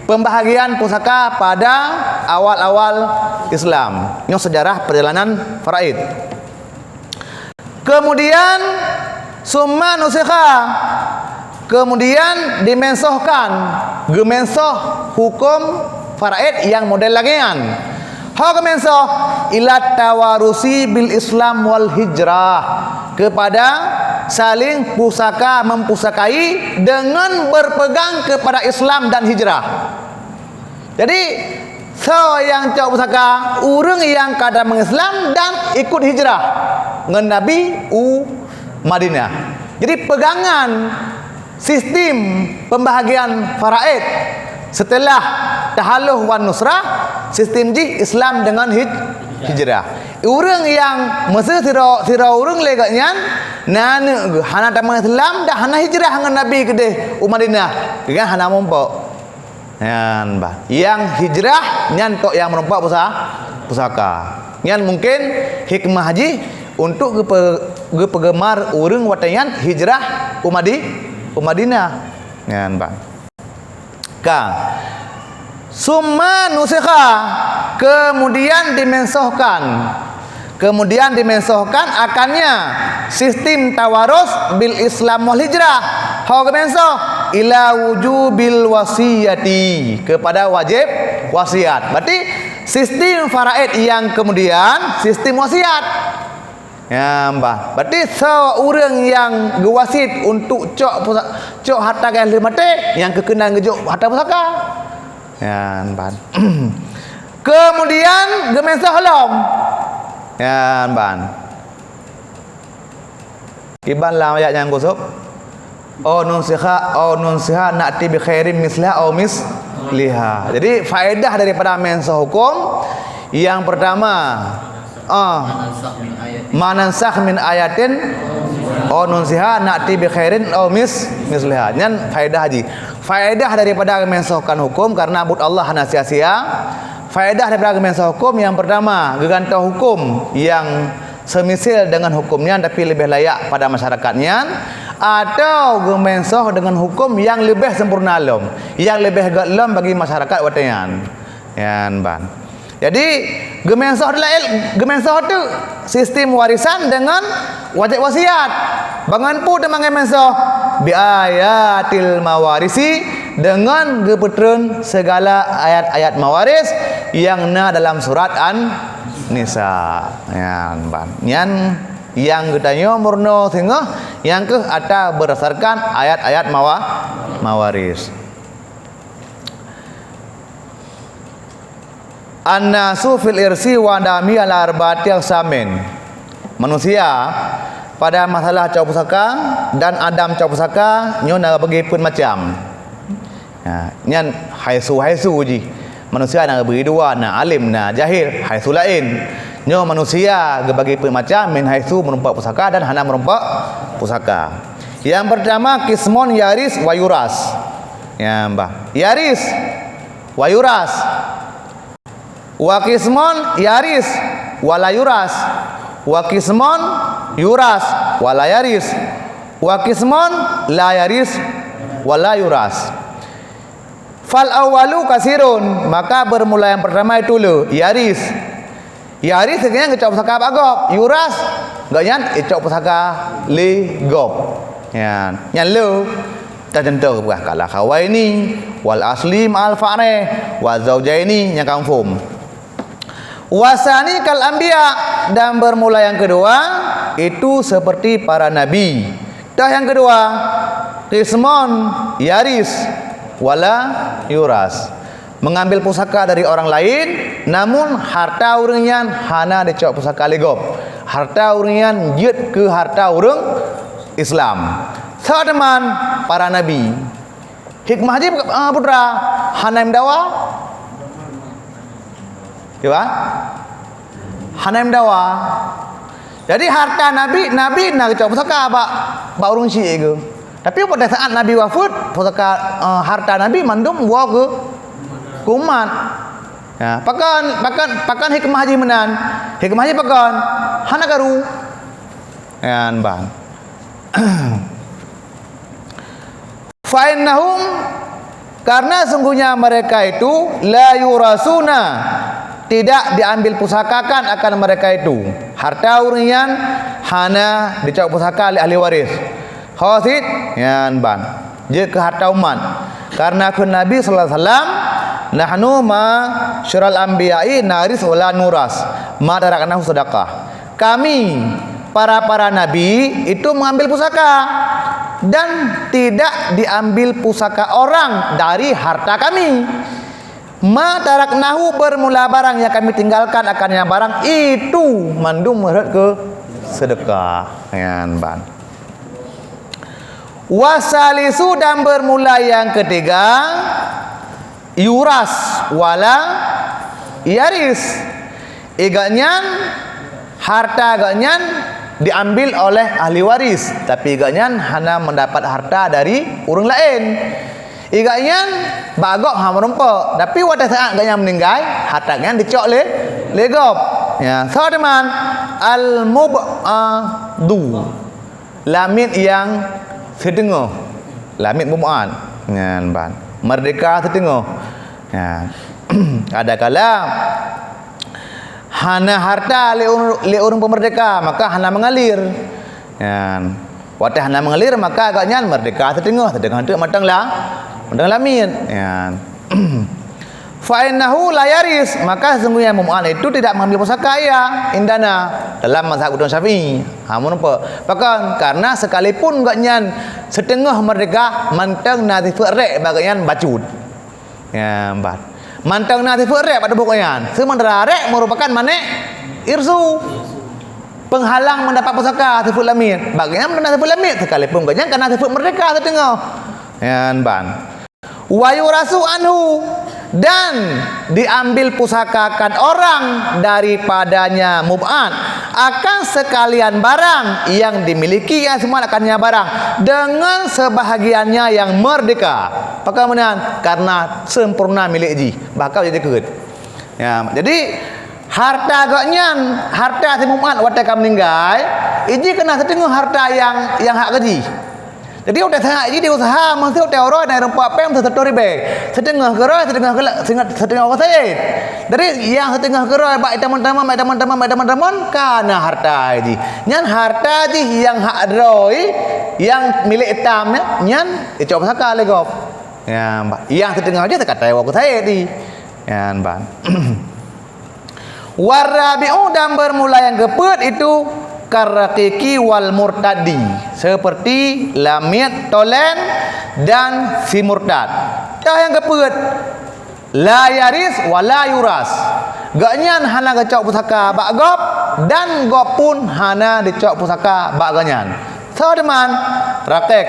pembahagian pusaka pada awal-awal Islam. Nyoe sejarah perjalanan faraid. Kemudian, summa nusikha, kemudian dimensohkan, geumensoh hukum faraid nyang model lagèe nyan. Ho geumensoh, ila tawarusi bil Islam wal hijrah, kepada saling pusaka mempusakai dengan berpegang kepada Islam dan hijrah. Jadi, soe nyang cok pusaka? Ureueng nyang ka tamong Islam dan ikut hijrah ngon Nabi u Madinah. Jadi, peugangan sistem pembahagian faraid setelah tahalluf wan nusrah, sistem jih Islam dengan hij-, hijrah. Ureueng nyang meuseu sidroe, sidroe ureueng lé gobnyan, na aneuk geuh, hana tamong Islam dan hana hijrah ngon Nabi keudeh u Madinah, gobnyan hana mumpok. Nyan bah. Nyang hijrah nyan tok nyang meureumpok pusa-, pusaka. Nyan mungkin hikmah jih untuk geupe-, geupeugeumar ureueng watèe nyan hijrah u Madi-, u Madinah. Nyan bah. Ka. Summa nusikha, kemudian dimensohkan. Kemudian dimensohkan akannya sistem tawarus bil Islam wal hijrah. Ho geumensoh ila wujubil wasiyati, kepada wajib wasiat. Berarti sistem faraid yang kemudian sistem wasiat. Ya, bah. Berarti soe ureueng nyang geuwasiet untuk cok pusa-, cok harta geuh lheueh maté, nyang keukeunong geujok harta pusaka. Nyan ban. Kemudian geumensoh lom. Nyan ban. Kiban lam ayat nyang khusob. Au nunsikha, au nunsikha na'ti bi khairin misliha au misliha. Jadi, faedah daripada mensoh hukum yang pertama, ah, ma nansakh min ayatin au nunsiha na'ti bi khairin au mis-, misliha. Nyan faedah jih. Faedah daripada geumensohkan hukum karena buet Allah hana sia-sia. Faedah daripada geumensoh hukum yang pertama, geugantoe hukum yang semisil dengan hukum nyan tapi leubeh layak pada masyarakat nyan, atau geumensoh dengan hukum yang leubeh sempurna lom, yang leubeh göt lom bagi masyarakat watèe nyan. Nyan ban. Jadi, geumensoh adalah il-, geumensoh tu sistem warisan dengan wajib wasiat. Bangon pu teuma geumensoh bi ayatil mawarisi dengan geupeutreun segala ayat-ayat mawaris yang na dalam surat An-Nisa. Nyan ban. Nyan nyang geutanyoe meurunoe singoh, nyang keuh ata berdasarkan ayat-ayat mawa-, mawaris. An-nasu fil irsi wa dami ala arba'ati aqsamin. Manusia pada masalah cok pusaka dan adam cok pusaka nyoe na bagi peuet macam. Ha, nyan haitsu-haitsu jih. Manusia na geubri dua, na alim, na jahil, haitsu laén. Nyoe manusia geubagi peuet macam, min haitsu meurumpok pusaka dan hana meurumpok pusaka. Yang pertama, qismun yaris wa yuras. Ya, bah. Yaris wa yuras. Wa qismun yaris wa la yuras. Wa qismun yuras wa la yaris. Wa qismun la yaris wa la yuras. Fal awwalu kasirun, maka bermula yang pertama itu le, yaris. Yaris geuhnyan geucok pusaka bak gob, yuras geuhnyan icok pusaka lé gob. Nyan, nyan le. Teucontoh geupeugah kal akhawaini, wal asli ma'al far'i, wa zaujaini, nyang ka muphom. Wasani kal anbiya, dan bermula yang kedua itu seperti para nabi. Toh yang kedua, qismun yaris wala yuras. Mengambil pusaka dari orang lain, namun harta ureuëng nyan hana dicok pusaka lé gob. Harta ureuëng nyan jeuet keu harta ureuëng Islam. Soe teuma? Para nabi. Hikmah jih, ah, putra, hana meudawa. Cuba. Hana meudawa. Jadi harta nabi, nabi na geucok pusaka bak, bak ureuëng syik geuh. Tapi pada saat nabi wafeuet, pusaka, eh, harta nabi mandum woe keu, keu umat. Ya, pakon, pakon, pakon hikmah jih meunan? Hikmah jih pakon? Hana karu. Nyan ban. Fa innahum, karena sungguhnya mereka itu la yurasuna, tidak diambil pusakakan akan mereka itu. Harta ureuëng nyan hana dicok pusaka lé ahli waris. Ho cit, nyan ban. Jeuet keu harta umat. Karena kheun Nabi sallallahu alaihi wasallam, "Nahnu ma'syiral anbiya'i naris wa la nuras, ma taraknahu sadaqah." Kami, para-para nabi, itu mengambil pusaka dan tidak diambil pusaka orang dari harta kami. Ma taraknahu, bermula barang yang kami tinggalkan akan yang barang itu mandum meurhot keu sedekah. Nyan ban. Wasalisu, dan bermula yang ketiga, yuras wala yaris. Gobnyan, harta gobnyan diambil oleh ahli waris, tapi gobnyan hana mendapat harta dari ureuëng laén. Gobnyan bak gob hana meurumpok, tapi watée saat gobnyan meuninggai, harta gobnyan dicok lé, lé gob. Ya, soe teuma? Al-mub'adu. Lamiet nyang siteungoh. Lamiet mub'ad. Nyan ban. Merdeka siteungoh. Ya. Adakala hana harta lé ureuëng, lé ureuëng peumeurdeka, maka hana meungalir. Nyan. Watée hana meungalir, maka gobnyan merdeka siteungoh, siteungoh teuk mantong la, mantong lamiet. Nyan. Fa innahu la yaris, maka sesungguhnya mub'ad itu tidak mengambil pusaka ia indana dalam mazhab Imam Syafi'i. Ha, meurumpok. Pakon? Karena sekalipun gobnyan siteungoh merdeka, mantong na sifeuet rék bak gobnyan bacut. Ya, empat. Mantong na sifeuet rék bak tuboh gobnyan. Sementara rék merupakan manék irsu. Penghalang mendapat pusaka sifeuet lamiet. Bak gobnyan na sifeuet lamiet, sekalipun gobnyan ka na sifeuet merdeka siteungoh. Nyan ban. Wa yurasu anhu, dan diambil pusakakan orang daripadanya mub'ad akan sekalian barang yang dimiliki, yang semuanya akan nya barang dengan sebahagiannya yang merdeka. Pakon meunan? Karena sempurna milék jih, bahkan jadi keut. Ya, jadi harta gobnyan, harta si mub'ad watée ka meuninggai, iji keu na siteungoh harta nyang, nyang hak keu jih. Jadi watée saat jih diusaha, meusti watée uroe na rumpok péng seutoh ribée. Siteungoh keurôi, siteungoh keula-, siteungoh, siteungoh keusait. Jadi nyang siteungoh keurôi bak itamon-tamon, bak itamon-tamon, bak itamon-tamon, ka na harta jih. Nyan harta jih nyang hak droe, nyang milék tam nyan, nyan icok pusaka lé gob. Ya, ba-, nyang siteungoh jih teuka tawoe keusait jih. Nyan ban. Warabi'u, dan bermula yang keupeuet itu karraqiqi wal murtaddi, seperti lamiet tolen dan si murtad. Toh yang keupeuet, la yaris wa la yuras. Gobnyan hana geucok pusaka bak gob dan gob pun hana dicok pusaka bak gobnyan. Soe teuma? Raqiq.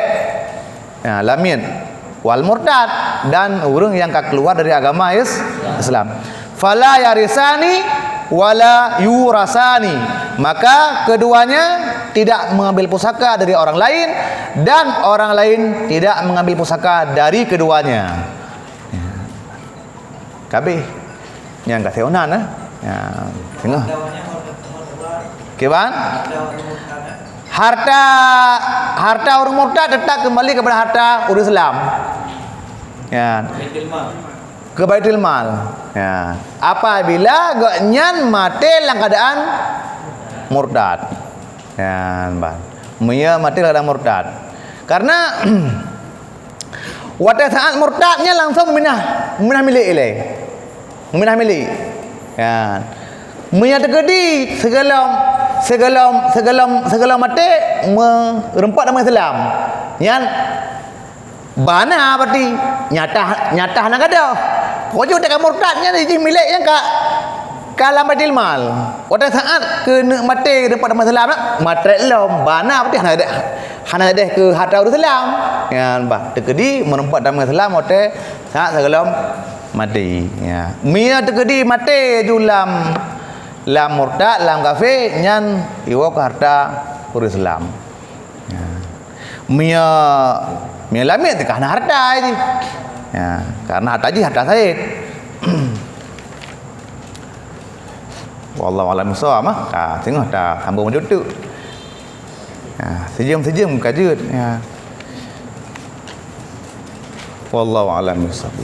Ya, lamiet. wal murtad, dan ureuëng nyang ka keluar dari agama Is-, Islam. Fala yarisani wala yurasani. Maka keduanya tidak mengambil pusaka dari orang lain, dan orang lain tidak mengambil pusaka dari keduanya. Kabeh. Nyang ka siunan, eh. Ya, tengok. Kiban? Harta, harta ureuëng murtad tetap kembali kepada harta ureuëng Islam. Ya. Ke Baitul Mal. Ya. Apabila gobnyan maté dalam keadaan murtad. Ya, ban. Meunyoe maté dalam keadaan murtad. Karena watée saat murtad nyan langsung meuminah, meuminah milék ilée. Meuminah milék. Ya. Meunyoe teukeudi sigohlom, sigohlom, sigohlom, sigohlom maté meureumpok dalam Islam. Nyan bana berarti nyata, nyata hana gadôh. Pokoknya watée ka murtad nyan jih milék nyang ka, ka lam Baitul Mal. Watée saat keuneuk maté dalam Islam, maté lom, bana berarti hana gadôh, hana gadôh keu harta ureuëng Islam. Ya, bah, teukeudi meureumpok dalam Islam watée saat sigohlom maté. Ya. Meunyoe teukeudi maté ju lam, lam murtad, lam kafé, nyan iwoe keu harta ureuëng Islam. Ya. Meunyoe, meunyoe lamiet teuka hana harta jih. Ya, karena harta jih harta said. Wallahu a'lam bissawab, ah. Ka, singoh ta sambung meunyoe tu. Ya, sejam-sejam ka jeuet, ya. Wallahu a'lam bissawab.